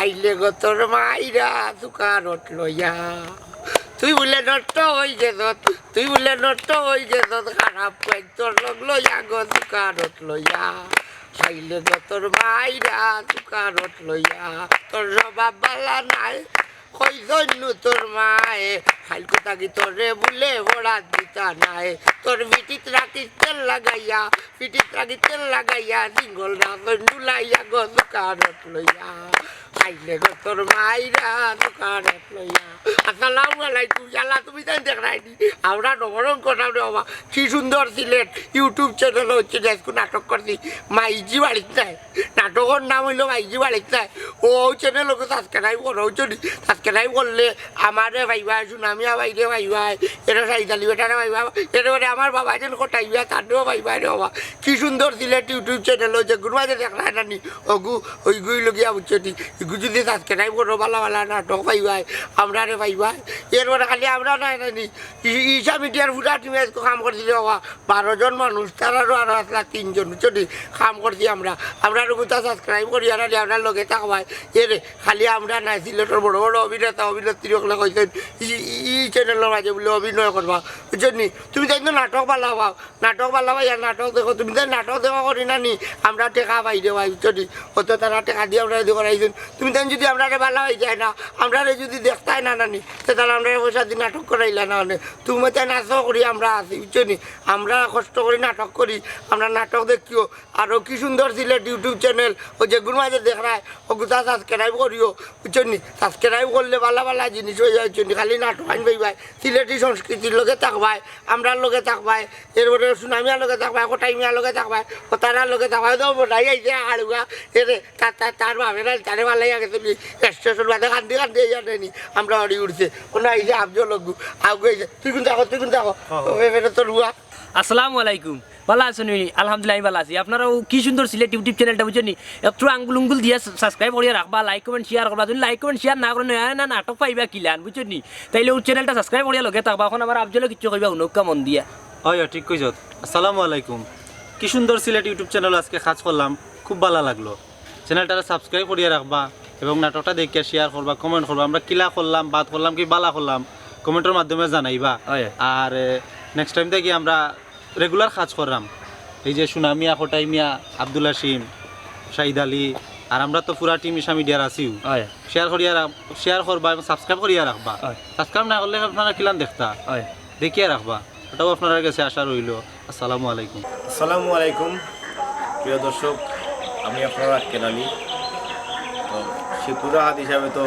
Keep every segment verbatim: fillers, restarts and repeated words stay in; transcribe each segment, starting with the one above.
আইলে গো তোর মাইরা দোকানত লইয়া, তুই বুলে নষ্ট অই গেছত, তুই বুলে নষ্ট অই গেছত, খারাপ কই তোর লগ লইয়া গো দোকানত লইয়া। আইলে গো তোর মাইরা দোকানত লইয়া, তোর স্বভাব বালা নাই, কইছইন নু তোর মায়ে, কাইলকু থাকি তোরে বুলে পড়া দিতা নায়। তোর পিঠিত রাখিস তেল লাগাইয়া, পিঠিত রাখিস তেল লাগাইয়া, সিঙ্গল রাখছইন ডুলাইয়া গো দোকানত লইয়া। আইলে গো তোর মাইরা দোকানত লইয়া। আসসালামু আলাইকুম। ইয়াল্লা, তুমি তাইন দেখরায়নি, আমরা নবরঙ্গ করলাম রে বাবা। কি সুন্দর সিলেট YouTube channel অইছে, আইজকু নাটক করছি, মাইজি বাড়িত নাই। নাটকর নাম অইলো মাইজি বাড়িত নাই। অউ channel অগু subscribe করো, বুঝছো নি? Subscribe করলে আমারে পাইবায়, সুনামিয়া ভাইরে পাইবায়, এরে সাইদ আলী বেটারে পাইবায়, এরে বাদে আমার বাবায় যেন কটাইবা, তারেও পাইবায় রে বাবা। কি সুন্দর সিলেট YouTube channel অইছে, গুরু মাঝে দেখরায় না নি? অগু, অইগুই লগিয়া, বুঝছো নি? ইগু যুদি subscribe করো, বালা বালা নাটক পাইবায়, আমরারে পাইবায়। এর বাদে খালি আমরা নায় না নি, ই-, ঈশা মিডিয়ার পুরা team এ আইজকু কাম করছি রে বাবা। বারো জন মানুষ, তারারও আরো আসলা তিনজন, বুঝছো নি? কাম করছি আমরা। আমরার অগুতা subscribe করিয়া রাখি, আমরার লগে থাকবায়। এরে, খালি আমরা নায়, সিলেটর বড় বড় অভিনেতা, অভিনেত্রী অকলে কইছইন, ই, ই, ই channel অর মাঝে বুলে অভিনয় করবা, বুঝছো নি? তুমি তাইন তো নাটক বালা পাও, নাটক বালা পাইয়া নাটক দেখো, তুমি তাইন নাটক দেখো করি না নি, আমরা টেকা পাই রে ভাই, বুঝছো নি? অত তারা টেকা দিয়া আমরারে দি করাইছইন। তুমি তাইন যুদি আমরারে বালা পাইতায় না, আমরারে যুদি দেখতায় না, না নি, তে তারা আমরারে পয়সা দি নাটক করাইলা না অনে। তুমি তাইন আছো করি আমরা আছি, বুঝছো নি? আমরা কষ্ট করি নাটক করি, আমরা নাটক দেখিও। আরো কি সুন্দর সিলেট YouTube channel, অউ যেগুর মাঝে দেখরায়, অগুতা subscribe করিও, বুঝছো নি? Subscribe করলে বালা বালা জিনিস অইযায়, বুঝছো নি? খালি নাটক আইন পাইবায়, সিলেটি সংস্কৃতির লগে থাকবায়, আমরার লগে থাকবায়, এর বাদে সুনামিয়ার লগে থাকবায়, কটাই মিয়ার লগে থাকবায়, ও তারার লগে থাকবায়। তো বড়াই আইছে আড়ুয়া, এরে, তা-, তা-, তার বাপের আর তারে বালাই আগে তুমি স্টেশন বাদে কান্দি কান্দি আইয়া নেনি, আমরা অড়ি উঠছে, কোনো আইছে আফজল অগু, আগুয়াইছে, তুই কুন থাকো, তুই কুন থাকো, হ্যাঁ, হ্যাঁ। ও এবারে তোর হুয়া। আসসালামু আলাইকুম। বালা আছো নি? আলহামদুলিল্লাহ, আমি বালা আছি। আপনারা অউ কি সুন্দর সিলেট YouTube channel টা, বুঝছো নি? একটু আঙ্গুল উঙ্গুল দিয়া subscribe করিয়া রাখবা, like, comment, share করবা। যদি like, comment, share না করো, না, না, নাটক পাইবা কিলান, বুঝছো নি? তাইলে অউ channel টা subscribe করিয়া লগে থাকবা। অখন আমার আফজলে কিচ্ছু কইবা, হুনউক্কা মন দিয়া। অয়, অয়, ঠিক কইছত। আসসালামু আলাইকুম। কি সুন্দর সিলেট YouTube channel আজকে কাজ করলাম, খুব বালা লাগলো। Channel টারে subscribe করিয়া রাখবা এবং নাটকটা দেখিয়া share করবা, comment করবা। আমরা কিলা করলাম, বাদ করলাম কি বালা করলাম, comment র মাধ্যমে জানাইবা। অয়। আর, এ, next time থাকি আমরা regular কাজ কররাম। এই যে সুনামিয়া, কটাই মিয়া, আব্দুল হাসিম, শাহিদ আলী, আর আমরা তো পুরা team ঈশা মিডিয়ার আছিউ। অয়। Share করিয়া রাখ-, share করবা এবং subscribe করিয়া রাখবা। অয়। Subscribe না করলে আপনারা কিলান দেখতা? অয়। দেখিয়া রাখবা, এটাও আপনারার গেছে আশা রইলো। আসসালামু আলাইকুম। আসসালামু আলাইকুম, প্রিয় দর্শক, আমি আপনারার আক্কেল আলী। তো শিবপুর আহাদ হিসাবে তো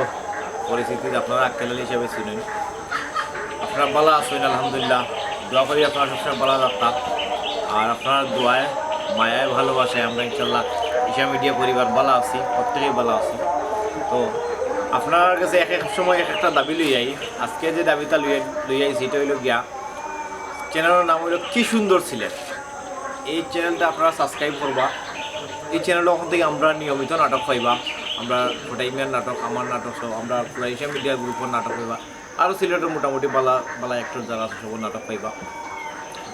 পরিচিতি, আপনারা আক্কেল আলী হিসাবে চিনেন। আপনারা বালা আছইন? আলহামদুলিল্লাহ, দোয়া করি আপনারা সবসময় বালা থাকতা। আর আপনারার দোয়ায়, মায়ায়, ভালোবাসায় আমরা ইনশাল্লাহ ঈশা মিডিয়া পরিবার বালা আছি, প্রত্যেকেই বালা আছি। তো আপনারার গেছে এক এক সময় এক একটা দাবি লই আই। আজকে যে দাবিটা লই, লই আইছি, এটা অইলো গিয়া, channel র নাম অইলো কি সুন্দর সিলেট। এই channel টা আপনারা subscribe করবা। এই channel অখান থাকি আমরা নিয়মিত নাটক পাইবা, আমরা কটাই মিয়ার নাটক, আমার নাটক সহ আমরা পুরা ঈশা মিডিয়া group র নাটক পাইবা। আরও সিলেটর মোটামুটি বালা বালা actor যারা আছে, সবর নাটক পাইবা।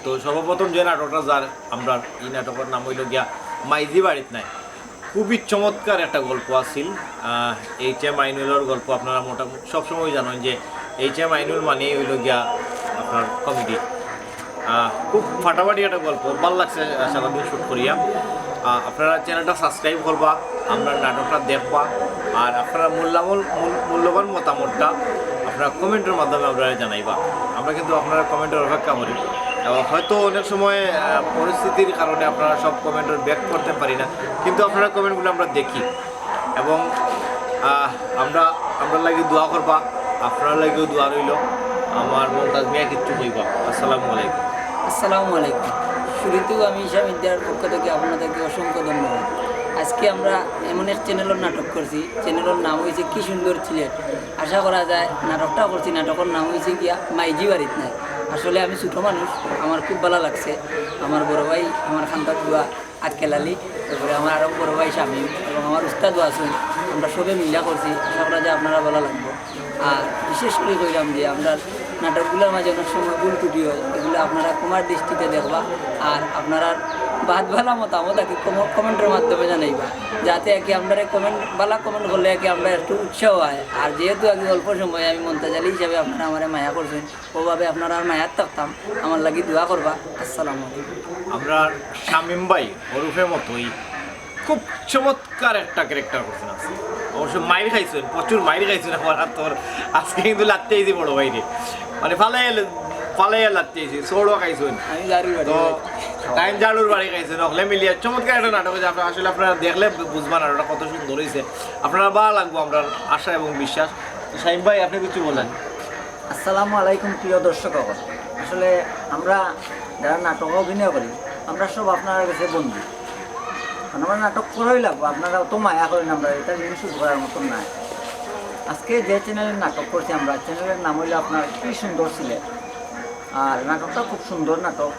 তো সর্বপ্রথম যে নাটকটা যার, আমরা এই নাটকর নাম অইলো গিয়া মাইজি বাড়িত নাই। খুবই চমৎকার একটা গল্প আছিল। আহ, এইচ এম আইনুলর গল্প আপনারা মোটামুটি সবসময় জানেন যে এইচ এম আইনুল মানেই অইলো গিয়া আপনার comedy। আহ, খুব ফাটাফাটি একটা গল্প, ভালা লাগছে, আহ, সারাদিন shoot করিয়া। আহ, আপনারা channel টা subscribe করবা, আমরার নাটকটা দেখবা, আর আপনারা মূল্যবান, মূল-, মূল্যবান মতামতটা আপনারা comment র মাধ্যমে আমরারে জানাইবা। আমরা কিন্তু আপনারার comment র অপেক্ষা করি, এবং হয়তো অনেক সময়, আহ, পরিস্থিতির কারণে আপনারা সব comment র back করতে পারি না, কিন্তু আপনারার comment গুলো আমরা দেখি। এবং, আহ, আমরা, আমরার লাগি দোয়া করবা, আপনারার লাগিও দোয়া রইলো। আমার মমতাজ মিয়া কিচ্ছু কইবা। আসসালামু আলাইকুম। আসসালামু আলাইকুম। শুরুতেউ আমি ঈশা মিডিয়ার পক্ষ থাকি আপনাদেরকে অসংখ্য ধন্যবাদ। আজকে আমরা এমন এক channel র নাটক করছি, channel র নাম অইছে কি সুন্দর সিলেট। আশা করা যায় নাটকটা করছি, নাটকর নাম অইছে গিয়া মাইজি বাড়িত নাই। আসলে আমি ছোট মানুষ, আমার খুব ভালা লাগছে। আমার বড় ভাই, আমার খান্দাত দোয়া আক্কেল আলী, তারপরে আমার আরো বড় ভাই শামীম এবং আমার উস্তাদও আছইন, আমরা সবে মিল্লা করছি, আশা করা যায় আপনারার ভালা লাগবো। আর বিশেষ করি কইরাম যে আমরার নাটকগুলার মাঝে অনেক সময় ভুল ত্রুটি হয়, এগুলা আপনারা ক্ষমার দৃষ্টিতে দেখবা। আর আপনারার বাদ ভালা মতামত আর কি কম-, কমেন্টর মাধ্যমে জানাইবা, যাতে আর কি আমরা কমেন্ট, ভালা কমেন্ট করলে আর কি আমরা একটু উৎসাহ হয়। আর যেহেতু আর কি অল্প সময় আমি মন্তাজ আলী হিসাবে আপনারা আমারে মায়া করছেন, ওভাবে আপনারা আর মায়াত থাকতাম, আমার লাগি দোয়া করবা। আসসালামু আলাইকুম। আমরা শামীম ভাই ওরফে মতোই খুব চমৎকার একটা ক্যারেক্টার করছেন আজকে। অবশ্য মাইর খাইছেন, প্রচুর মাইর খাইছেন আমার হাত তোর। আজকে কিন্তু লাগতে আইছি বড় ভাইরে, মানে ফালাই ফালাইয়া লাগতে আইছি, সোড়ও খাইছেন। আমি জারুর বাড়ি তো টাইম জারুর বাড়ি খাইছেন, অকলে মিলিয়া চমৎকার একটা নাটক হয়েছে। আপনারা আসলে আপনারা দেখলে বুঝবেন আর ওটা কত সুন্দর হয়েছে। আপনারা ভালো লাগবো আমরা আশা এবং বিশ্বাস। তো শামীম ভাই, আপনি কিছু বলেন। আসসালামু আলাইকুম প্রিয় দর্শক অকল। আসলে আমরা যারা নাটকে অভিনয় করি, আমরা সব আপনার কাছে বন্ধু। কারণ আমরা নাটক করাই লাগবো, আপনারা অত মায়া করেন, আমরা এটা জিনিস শুরু করার মতন নাই। আজকে যে চ্যানেলের নাটক করছি আমরা, চ্যানেলের নাম হইলো আপনার কি সুন্দর সিলেট। আর নাটকটা খুব সুন্দর নাটক,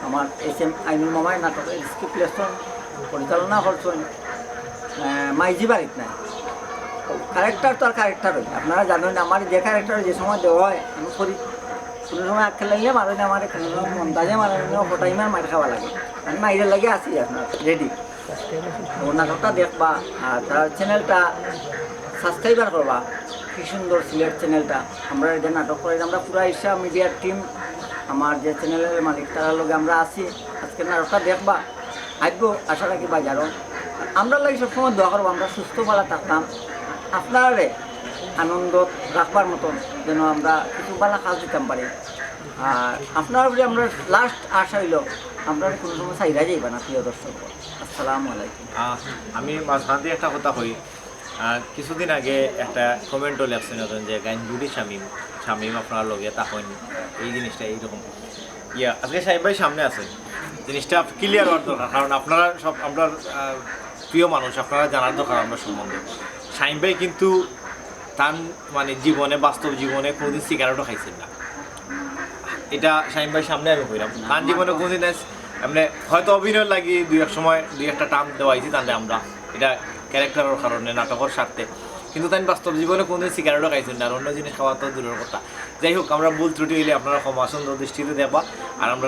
আমার এস এম আইনুল মামায় নাটকের স্ক্রিপ্ট লেখছেন, পরিচালনা করছেন। আহ, মাইজি বাড়িত নাই। ক্যারেক্টার তো আর ক্যারেক্টারই, আপনারা জানেন আমার যে ক্যারেক্টার যে সময় দেওয়া হয় আমি করি। কোনো সময় আক্কেল লাগলে মারেন, আমার কোনো সময় মন্তাজে মারেন, ফটাইমার মার খাওয়া লাগে। আমি মাইরের লাগে আছি আপনার রেডি। তো নাটকটা দেখবা, আর তার চ্যানেলটা সাবস্ক্রাইবার করবা। কি সুন্দর সিলেট চ্যানেলটা। আমরা এই যে নাটক করি, আমরা পুরা এশিয়া মিডিয়ার টিম, আমার যে চ্যানেলের মালিক, তারার লগে আমরা আছি। আজকে নাটকটা দেখবা, আইবো আশা রাখি বাজারও। আমরা লাগি সবসময় দোয়া করবো, আমরা সুস্থ ভালা থাকতাম, আপনারে আনন্দ রাখবার মতন যেন আমরা কিছু ভালা কাজ দিতাম পারি। আর আপনার উপরে আমরা লাস্ট আশা হইল, আপনারা কোনো সময় সাইরা যাইবা না, প্রিয় দর্শক। আসসালামু আলাইকুম। আহ, আমি মাঝখান দিয়ে একটা কথা কই। আহ, কিছুদিন আগে একটা কমেন্টও লেখছেন একজন যে গাইনজুড়ি শামীম, শামীম আপনার লগে তখন এই জিনিসটা এইরকম। ইয়া, আজকে শামীম ভাই সামনে আছে, জিনিসটা ক্লিয়ার হওয়ার দরকার, কারণ আপনারা সব আমরা আহ, প্রিয় মানুষ, আপনারা জানার দরকার আমরা সম্বন্ধে। শামীম ভাই কিন্তু তার মানে জীবনে, বাস্তব জীবনে কোনোদিন সিগারেটও খাইছেন না। এটা শামীম ভাই সামনে আমি কইলাম, তার জীবনে কোনোদিন এস-, মানে হয়তো অভিনয় লাগি দুই এক সময় দুই একটা টান দেওয়া হয়েছি তাহলে আমরা এটা ক্যারেক্টারের কারণে, নাটকের স্বার্থে, কিন্তু তাই বাস্তব জীবনে কোনোদিন সিগারেটও খাইছেন না, আর অন্য জিনিস খাওয়া তো দূরের কথা। যাই হোক, আমরা ভুল ত্রুটি হইলে আপনারা ক্ষমা সুন্দর দৃষ্টিতে দেখবা। আর আমরা